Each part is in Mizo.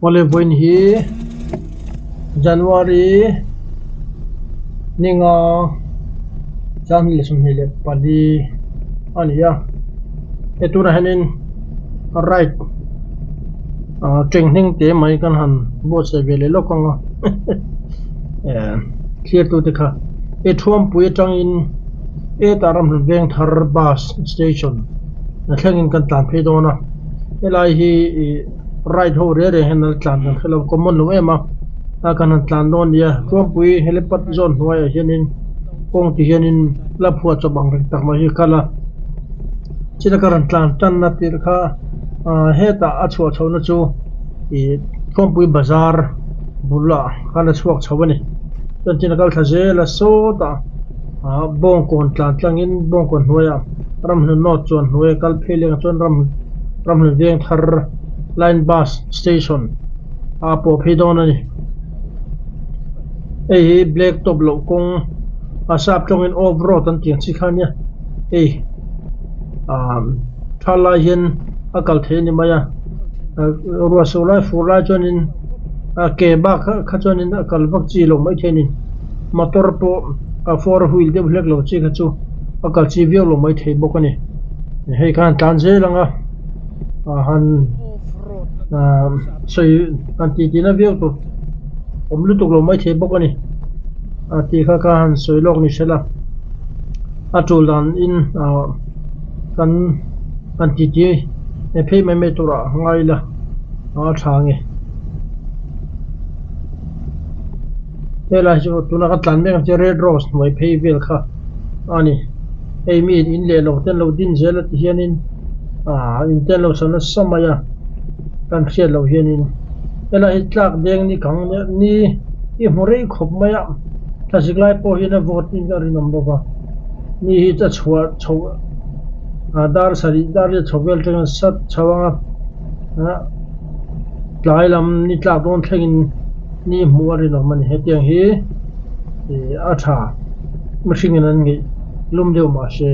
Awle vawiin hi January ninga 2024 a ni a he tunah hianin ride ah tenghneng te mai kan han buatsaih ve leh lawk ang a eh thlir tute kha he thuampui atangin hetah ramhlun veng thar bus station a thlengin kan tlan phei dawn a helai hi ih ride ho reng reng hian an tlan kan hrelo common lo em a a kan han tlan dawn a nia Thuampui helipad zawn hnuaiah hianin kawng ti hianin la phuah chawp ang reng tak mai hi a kal a chila ka rawn tlan tanna tirh kha ah hetah a chhuah chhohna chu ih Thuampui bazar bulah khan a chhuak chho a ni chuan tin a kal thla zel a sawtah ah bawngkawn tlan tlangin bawngkawn hnuaiah ramhlun north chuan hnuai a kal phei leng chuan ram ramhlun veng thar line bus station ah pawh phei dawn a ni hei hi black top loh kawng a sap tawngin off road an tih ang chi kha ania hei ah thal lai hian a kal thei a ni mai a ruah sur lai fur lai chuanin a ke bak kha chuanin a kal vak chi lo maithei a ni motor pawh a four wheel deuh hlek lo chi kha chu a kal chi viau lo maithei bawk a ni hei khan tlan zel ang a ah han ah sawi han tih tihna viau tur awm lutuk lo maithei bawk a ni a tih kha kha han sawi lawk ni sela a tul dan in ah kan han ti ti phei mai mai turah ngai ila a tha nge. Helai chu tuna ka tlan mek ang chu red rose hnuai phei vel kha a ni hei mi in leh lo te an lo din zel a ti hianin ah in te an lo sa nasa mai a kan hriat loh hianin helai hi tlak deng ni kang ni i hmu rei khawp mai a thlazik lai pawh hian a vawt in a rinawm bawk a mi hi a chhuah chhoh ah dar sarih dar riat chho vel atangin sat chho ang a ah tlai lam ni tlak dawn thlengin ni hmuh a rinawm a ni hetiang hi ih a tha mihringin an ngeih lum deuh mahse.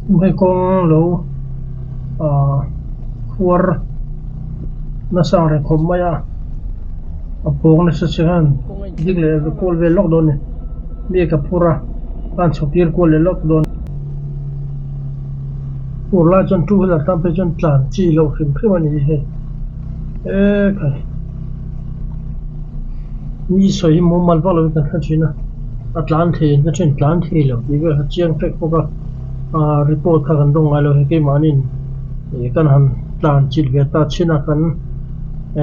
Hei kawng lo ah khuar nasa ang reng khawp mai a a pawng nasa che khan ding leh kual vel lawk dawn a ni mi ka phur a a han chhuk tir kual leh lawk dawn phur lai chuan two wheeler tan phei chuan tlan chi loh hrim hrim a ni hei ekhai mi sawi hi mumal vak lovin kan hre thin a a tlan thei na then tlan thei lo tih vel kha chiang fek bawk a ah report kha kan dawng ngai lo hei keimahniin ih kan han tlan chilh ve ta chin a kan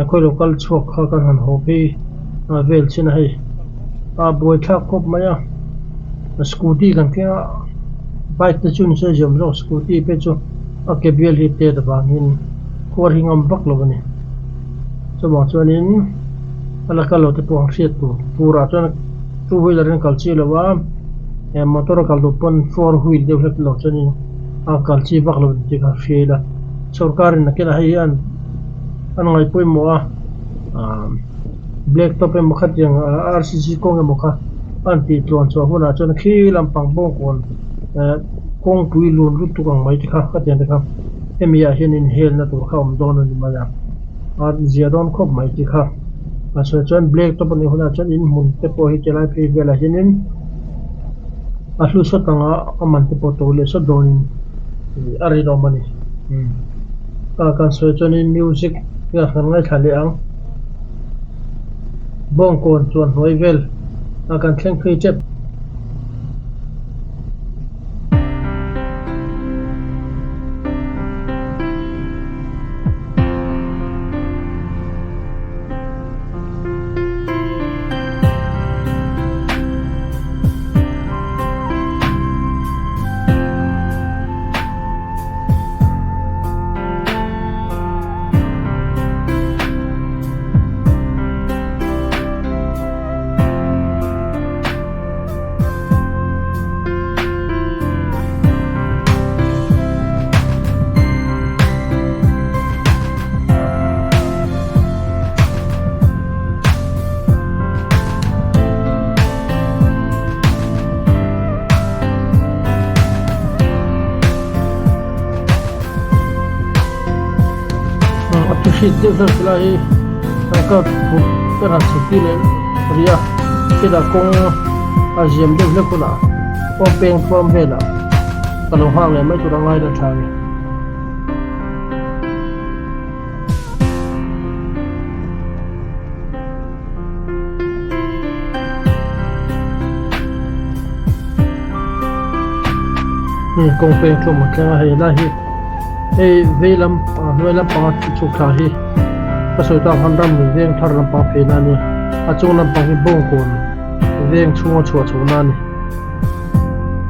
khawi lo kal chhuak kha kan han haw phei vel chin a hei a buaithlak khawp mai a scooty kan keng a bike te chu ni se ziawm zawk scooty phei chu a ke bial hi tet avangin khuar hi ngam vak lo a ni chuvang chuanin a la kal lo te pawh ang hriat tur turah chuan two wheeler in kal chi lo a eh motor a kal duh pawn four wheel deuh hlek lo chuanin a kal chi vak lo tih kha hria ila sorkar in nakinah hei hian an ngaih pawimawh a ah black top emaw khatiang rcc kawng emaw kha an tih tluan chhuah hunah chuan khi lampang bawngkawn eh kawngpui lun lutuk ang mai te kha khatiang te kha hemi ah hian inhelna tur kha a awm dawn a ni mai a a zia dawn khawp mai tih kha a sawi chuan black top a nih hunah chuan in hmun te pawh hi ti lai phei velah hianin a hlu sawt anga a man te pawh to leh sawt dawnin ih a rinawm a ni ka kan sawi chuanin music hian kan ngaithla leh ang bawngkawn chuan hnuai vel a kan thleng phei tep. A thu hrit deuh hian tilai hi ka phurh ka han chhuk tir leh rih a chutah kawng a ziam deuh hlek hunah aw peng tluang velah ka lo nghak leh mai tur a ngai la tha nge. Kawng peng tlawm a thleng a hei lai hi hei vei lam hnuai lampanga chhuk thla hi ka sawi tak khan ram lui veng thar lampang phei na a nia a chung lampang hi bawngkawn veng chhunga chhuah chho na a ni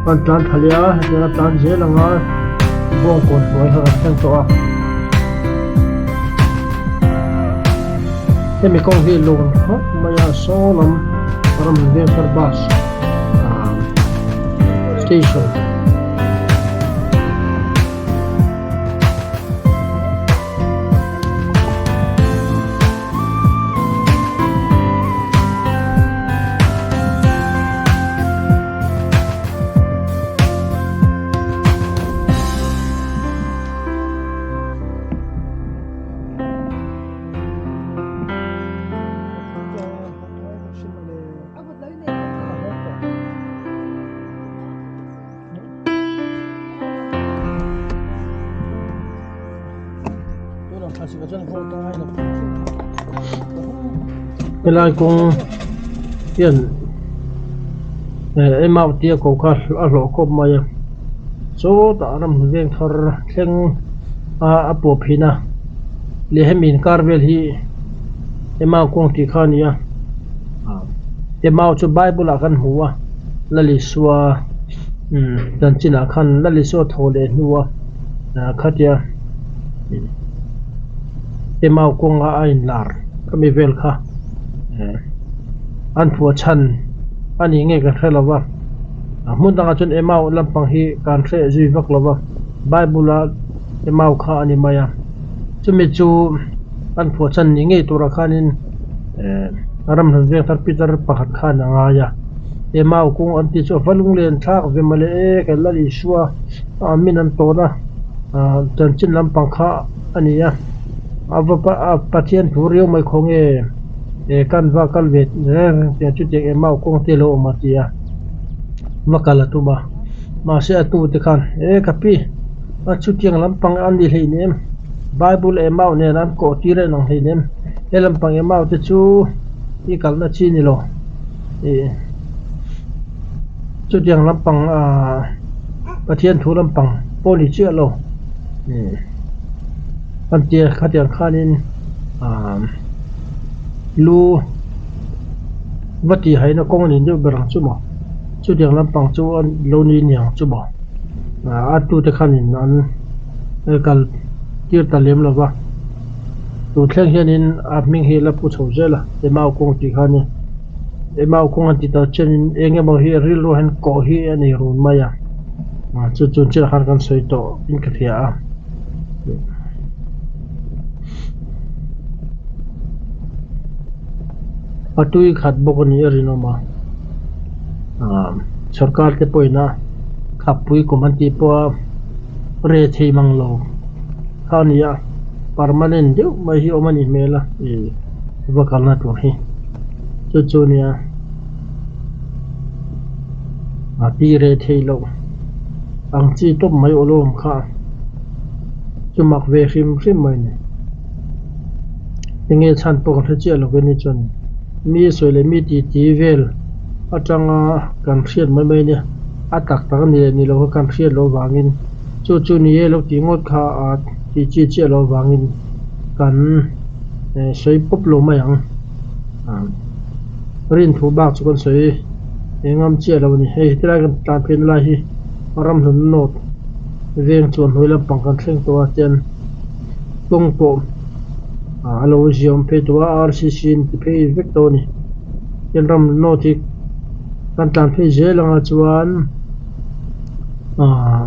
an tlan thla leh a hetiang a tlan zel anga bawngkawn hnuai kha kan thleng tawh a hemi kawng hi lawn khawp mai a saw lam ram veng thar bus ah station. Helai kawng hian eh emau tia ko kha a hlawh khawp mai a sawtah ram veng thar thleng a a pawh phin a leh hemi inkar vel hi emau kawng tih kha a ni a emau chu bible ah kan hmu a Lalisua umm chanchinah khan Lalisua thaw leh hnua ah khatia Emau kawnga a inlar khami vel kha eh an phuah chhan a nih nge kan hre lo va a hmun dangah chuan Emau lampang hi kan hreh zui vak lo va Bible a Emau kha a ni mai a chumi chu an phuah chhan nih ngei turah khanin eh ramhlun veng thar Peter pakhat khan a ngai a. Emau kawng an tih chu a va lunglen thlak ve mawle e kan la Isua a min an tawn a ah chanchin lampang kha a ni a a va a Pathian thu riau mai khaw nge eh kan va kal ve reng reng tih chutiang Emau kawng te a lo awm a ti a va kal a tum a mahse a tute khan e ka pi a chutiang lampang a ni hleinem Bible Emau nen an kawh tir a inang hleinem he lampang Emau te chu i kalna chi ni lo. Ih chutiang lampang ah Pathian thu lampang pawh ni chiah lo ih an tia khatiang khanin ah lu va tih haihna kawng a nih deuh ber ang chu maw chutiang lampang chu an lo ni niang chu maw ah a tute khanin an kal tir ta lem lo va tun thleng hianin a hming hi la pu chho zel a Emau kawng tih kha a ni. Emau kawng an ti ta chenin eng emaw hi rilru hian kawh hi a nei run mai a, chu chu chiah khan kan sawi tawh in ka hria a. A tui khat bawk a ni a rinawm a, sorkar te pawhin a khappui kum an tih pawha re thei mang lo kha a ni a, permanent deuh mai hi awm a nih hmel a. Va kalna tur hi chu chu nia a ti reh theih loh ang chi tawp mai awlawm kha chu mak ve hrim hrim mai ni enge chhan pawh kan hre chiah lo ania chuan mi sawi leh mi tih tih vel atanga kan hriat mai mai ania a tak tak a ni leh ni lo kha kan hriat loh avangin chu chu ni e lo tih ngawt kha a tih chi chiah loh avangin kan. Sawi pawp lo mai ang. Rin thu bak chu kan sawi engam chiah lo a ni. Hei hetilai kan tlan phei lai hi ramhlun north veng chuan hnuai lampang kan thleng tawh a tian kawng pawh a lo ziam phei tawh a R C C an ti phei vek tawh a ni. Tian ramhlun north hi kan tlan phei zel anga chuan ahh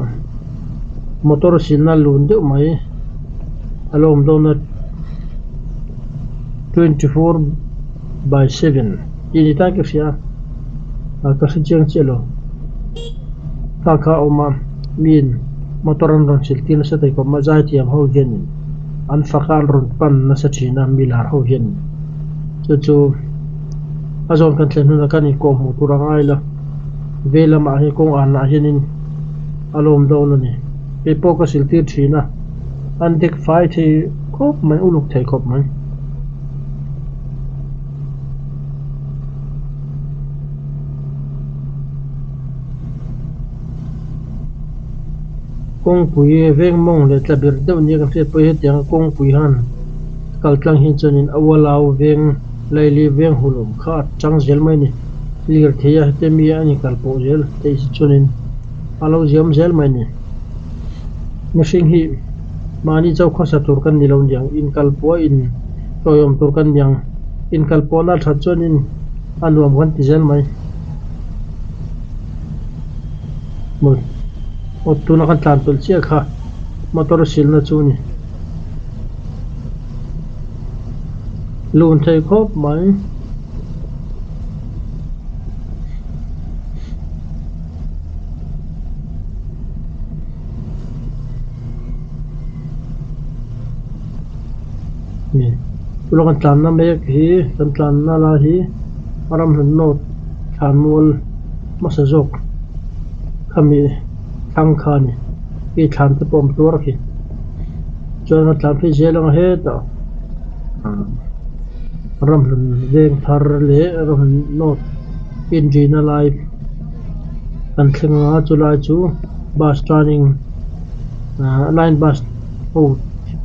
motor silna lun deuh mai. A lo awm dawn a 24 by 7 tih ni ta ka hria a ka hre chiang chiah lo ta kha a awm a miin motor an rawn sil tir nasa thei khawp mai zaithiam ho hianin an fak a an rawn pan nasa thin a mi lar ho hianin chu chu a zawn kan thlen hunah khan inkawh hmuh tur a ngai la veilamah hian kawng anah hianin a lo awm dawn a ni. Kei pawh ka sil tir thin a, an dek fai thei khawp mai, uluk thei khawp mai. Kawngpui veng mawng leh tla ber deuh nia kan hriat pawh hi hetiang a kawngpui han kal tlang hian chuanin a ualau veng laili veng hulawm kha a chang zel mai a ni. Lirthei a hete mi a inkal pawh zel theih si chuanin. A lo ziam zel mai ni. Mihring hi mahni chauh khawsa tur kan ni lo niang, inkalpawh a in tawiawm tur kan niang. Inkalpawhna a that chuanin a nuam kan ti zel mai. Aw tuna kan tlan pelh chiah kha motor silna chu a ni. Lun thei khawp mai. Tuna kan tlanna mek hi kan tlanna lai hi ramhlun north thlanmual hmasa zawk khami thlang kha a ni hei thlan te pawh a awm tuar khi chuan kan tlan phei zel ang a hetah ramhlun veng thar leh ramhlun north inrina lai kan thleng a chulai chu bus turning ah line bus ho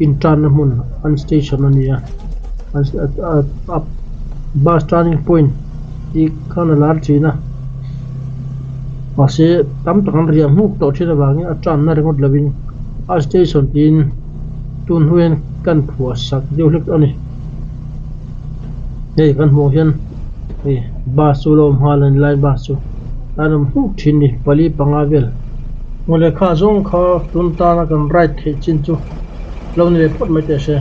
intanna hmun an station a ni a bus turning point tih khan a lar thin a mahse tam tak an riah hmuk tawh thin avangin a tanna ringawt lovin a station tiin tun hnuaiin kan phuah sak deuh hlek a ni hei kan hmuh hian. Hei bus chu lo awm nghal a ni lai bus chu an awm huk thin ni pali panga vel ngaw lehkha zawng kha tun tana kan ride theih chin chu lo ni leh phawt mai teh se.